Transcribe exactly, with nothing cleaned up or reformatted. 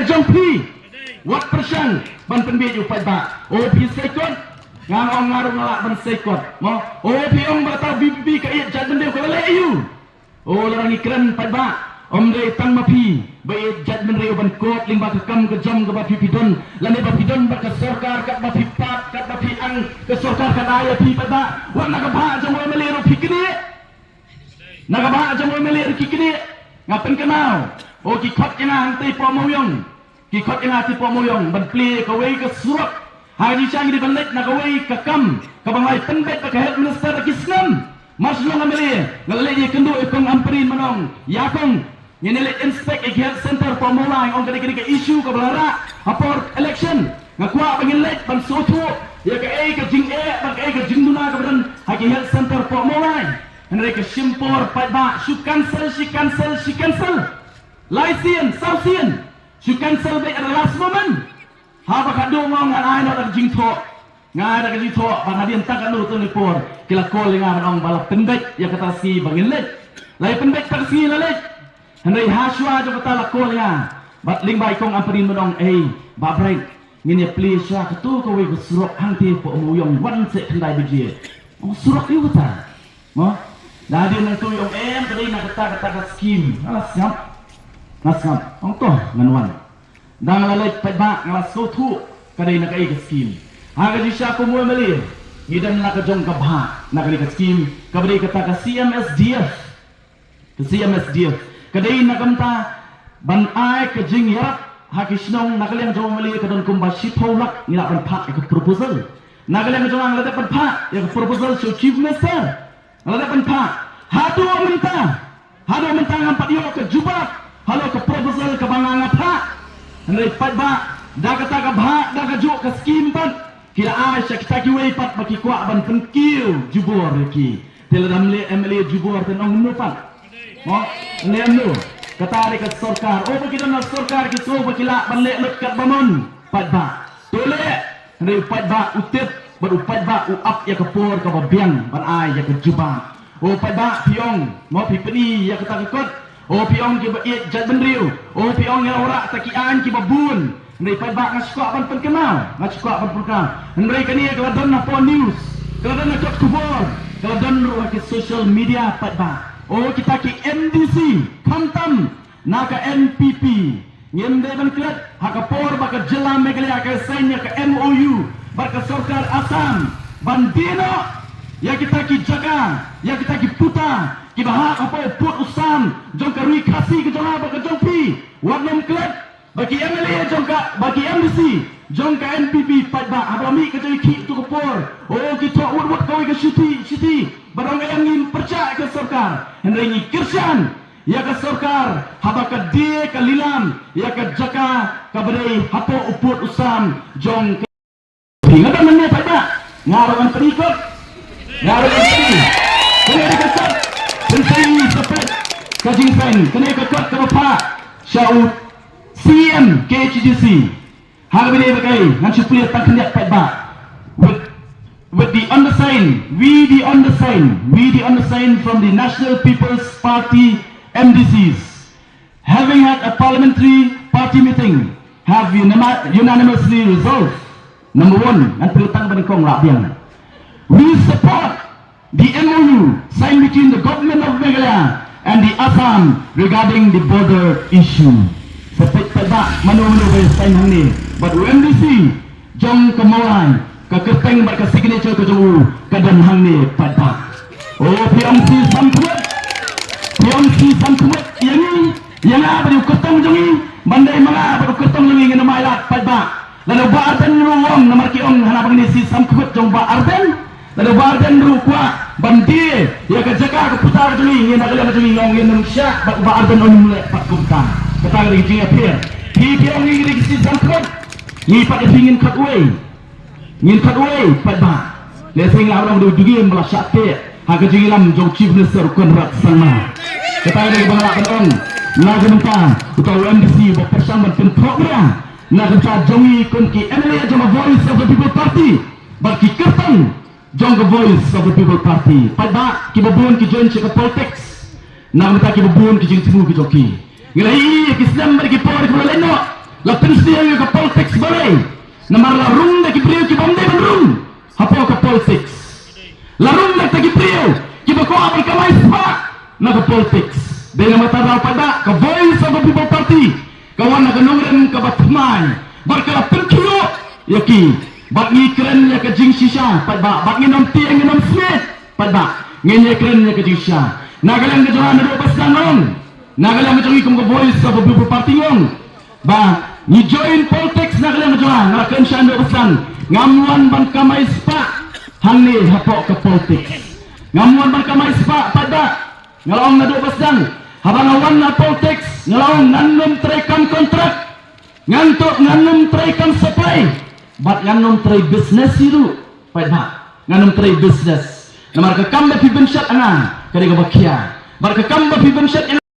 jong phi. Wat pyrshang ban pynbeit ïa u paidbah. O phi saikot. Nga ong nga ruh nga lah ban saikot. Mo. O phi ong ba kata VPP ka ïeit jaitbynriew, ka la leh aïu? O lada ngi kren paidbah, ym dei tang ma phi ba ïeit jaitbynriew ban kop lyngba ka kam ka jam kaba phi phi don, lane ba phi don bad ka sorkar, katba phi pat, katba phi ang ka sorkar ka dei ïa phi paidbah. Wat na ka bhah jong u MLA ruh phi knieh. Na ka bhah jong u MLA ruh ki knieh. Nga pynkynmaw, o ki khot ïa nga hangtei poh Mawïong. Ki khot ïa nga te poh Mawïong ban plie kawei ka surok. Ha ka jingshisha ngi dei ban leit na kawei ka kam kaba ngi la pynbeit bad ka Health Minister da ki snem. Mar shu long MLA nga la leit ïakynduh ïa kong Ampareen ban ong, ïa kong, ngin ïa leit inspect ïa ki health center poh Mawlai, ong ka dei ka dei ka issue kaba la rah ha por election. Nga kwah ba ngin leit ban sngewthuh ïa kaei ka jingeh bad kaei ka jingduna kaba don ha ki health center poh Mawlai. Hynrei ka shim por paidbah, shu cancel, shi cancel, shi cancel. Lai sien, saw sien. Shu cancel beit at the last moment. Haba ka dei nga ong ngan ai noh da ka jingthoh. Nga ai da ka jingthoh, bad hadien tang katno katne por ki la call ïa nga ban ong ba la pynbeit ïa kata ka sngi ba ngin leit. La ïa pynbeit kata ka sngi la leit. Hynrei ha shuwa jong kata la call ïa nga. Bad lyngba i kong Ampareen ban ong, ei, Bah Bright, ngin ïa plie shuwa kato kawei ka surok hangtei poh Mawïong, wan seh khyndai baje. Ong surok ïa kata. Mo? Da hadien nangtu i ong em, ka dei na kata kata ka skim. Nga la sngap. Nga sngap. Ong to ngan wan. Dang la leit paidbah nga la sngewthuh ka dei na kaei ka skim. Ha ka jingshisha kum u MLA ngi don la ka jong ka bhah na kane ka skim kaba dei kata ka CMSDF. Ka CMSDF ka dei na ka bynta ban ai ka jingïarap ha ki shnong. Na ka liang jong u MLA ka don kumba shiphew lak ngi lah ban phah ïa ka proposal. Na ka liang jong nga la dep ban phah ïa ka proposal sha u Chief Minister. Nga la dep ban phah. Haduh mynta, haduh mynta ngam pat ïoh ka jubab halor ka proposal kaba nga nga phah. Hynrei paidbah, da kata ka bhah, da kajuh ka skim pat ki la ai sha kita kiwei pat ba ki kwah ban pynkiew jubor ïa ki. Te lada MLA, MLA jubor te nong kumno pat? Mo, lem lu. Kata dei ka sorkar. O ba ki don na sorkar ki sngew ba ki lah ban leh lut katba mon, paidbah. To leh. Hynrei u paidbah u tip bad u paidbah u ap ïa ka por kaba biang ban ai ïa ka jubab. O paidbah, phi ong, mo, phi pyni ïa kata ka kot. O phi ong kiba ïeit jaitbynriew. O phi ong ïa la wanrah ta ki aiñ kiba bun. Hynrei paidbah, nga shu kwah ban pynkynmaw, nga shu kwah ban pynkynmaw. Hynrei kane ka la don hapoh news, ka la don ha kot khubor, ka la don ruh ha ki social media, paidbah. O kita ki MDC, khamtam na ka NPP. Ngim dei ban klet ha ka por ba ka jylla Meghalaya ka sign ïa ka MOU bad ka sorkar Assam ban die noh ïa kita ki jaka, ïa kita ki puta kiba hap hapoh u pud u sam jong ka Ri Khasi ka jong nga bad ka jong phi. Wat nym klet ba ki MLA jong ka, ba ki MDC jong ka NPP, paidbah, haba la mih ka jong ki tu ka por, o, ki thoh wut wut kawei ka shithi shithi bad ong em, ngim pyrshah ïa ka sorkar. Hynrei ngi kyrshan ïa ka sorkar haba ka die ka lilam ïa ka jaka kaba dei hapoh u pud u sam jong ka. Phi, nga dang mynne paidbah, nga ruh ngan pyni kot. Nga ruh ngan pyni. Kane ka kot, pynshai sa peit ka jingsign. Kane ka kot kaba phah sha u CEM KHADC. Ha kaba ïadei bad kaei, ngan shu pule tang khyndiat paidbah. With, with the undersigned, we the undersigned, we the undersigned from the National People's Party MDCs, having had a parliamentary party meeting, have unanimously resolved. Number one, ngan pule tang ba nyngkong lah biang. We support the MOU signed between the Government of Meghalaya and the Assam regarding the border issue. Sa peit paidbah, mano mano ba sign hangne? Bad u MDC jong ka Mawlai, ka kyrteng bad ka signature ka jong u ka don hangne, paidbah. O, phi ong shi sam khmut, phi ong shi sam khmut ïa ngi, ïa nga bad u kyrtong jong ngi, ban dei ma nga bad u kyrtong jong ngi ngin ym ailad, paidbah. Lada u Bah Ardent ruh u ong, namar ki ong hana ba ngi shi sam khmut jong u Bah Ardent. Lada u Bah Ardent ruh u kwah ban die ïa ka jaka ka puta ka jong ngi, ngi na ka liang ka jong ngi, ngi ong ngin ym shah, bad u Bah Ardent un ym leh pat kumta. Kata ka dei ka jingïapher. Phi, phi ong ngi dei shi sam khmut. Ngi pat ïa phi ngin khot uwei. Ngin khot uwei, paidbah. Lehse ngi la ong dei u dugiem ba la shah teh ha ka jingïalam jong Chief Minister u Conrad Sangma. Kata ka dei ba nga lah ban ong na ka bynta uta u MDC ba pyrshang ban kynthoh bria na ka bynta jong ngi kum ki MLA jong ka Voice of the People Party bad ki kyrtong jong ka Voice of the People Party. Paidbah, kiba bun ki join sha ka politics na ka bynta kiba bun ki jingthmu ki jong ki. Ngi la ïohi ïa ki snem bad ki por kiba la leit noh. La pynsniew ïa ka politics balei? Namar la rung da ki briew ki bym dei ban rung hapoh ka politics. La rung da ki briew kiba kwah ban kamai spah na ka politics. Dei namar kata paidbah, ka Voice of the People Party ka wan na ka nongrim kaba thymmai bad ka la pynkhih ïa ki. Bad ngi kren ïa ka jingshisha paidbah, bad ngin ym tieng ngin ym smiej paidbah, ngin ïa kren ïa ka jingshisha. Na ka liang ka jong nga naduh ba sdang nga ong, na ka liang ka jong ngi kum ka Voice of the People Party nga ong ba ngi join politics. Na ka liang ka jong nga, nga la kren shai naduh ba sdang, ngam wan ban kamai spah hangne hapoh ka politics. Ngam wan ban kamai spah paidbah. Nga la ong naduh ba sdang, haba nga wan na politics nga la ong ngan nym trei kam kontrak, ngan tuh ngan nym trei kam supply, bad ngan nym trei business hi ruh paidbah. Ngan nym trei business. Namar ka kam ba phi bynshet ïa nga ka dei kaba khia, bad ka kam ba phi bynshet ïa